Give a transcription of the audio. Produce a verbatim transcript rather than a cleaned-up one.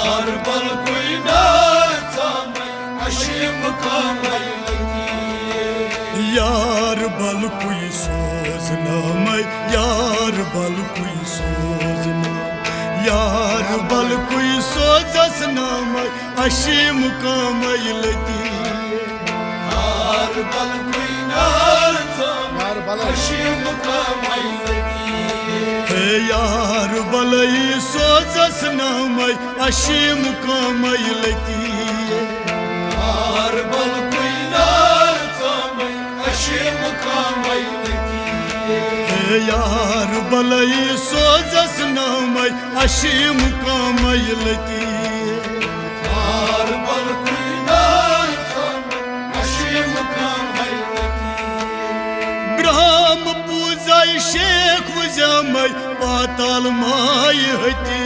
یار بلکُے ناژامے، اشی مقامے لطیف۔ یار بلکُے سوزنامے، یار بلکُے سوزنامے، یار بلکُے سوزس نامے، اشی مقامے لطیف۔ یار بلکُے ناژامے، یار بلے۔ اشی مقامے لطیف۔ ہے یار بلے سوزس نامے، اشی مقامے لطیف۔ یار بلکُے ناژامے، اشی مقامے لطیف۔ ہے یار بلے سوزس نامے، اشی مقامے لطیف۔ یار بلکُے ناژامے، اشی مقامے لطیف۔ برہم پوزے شیخ وزامے، پاتال ماے ہتی۔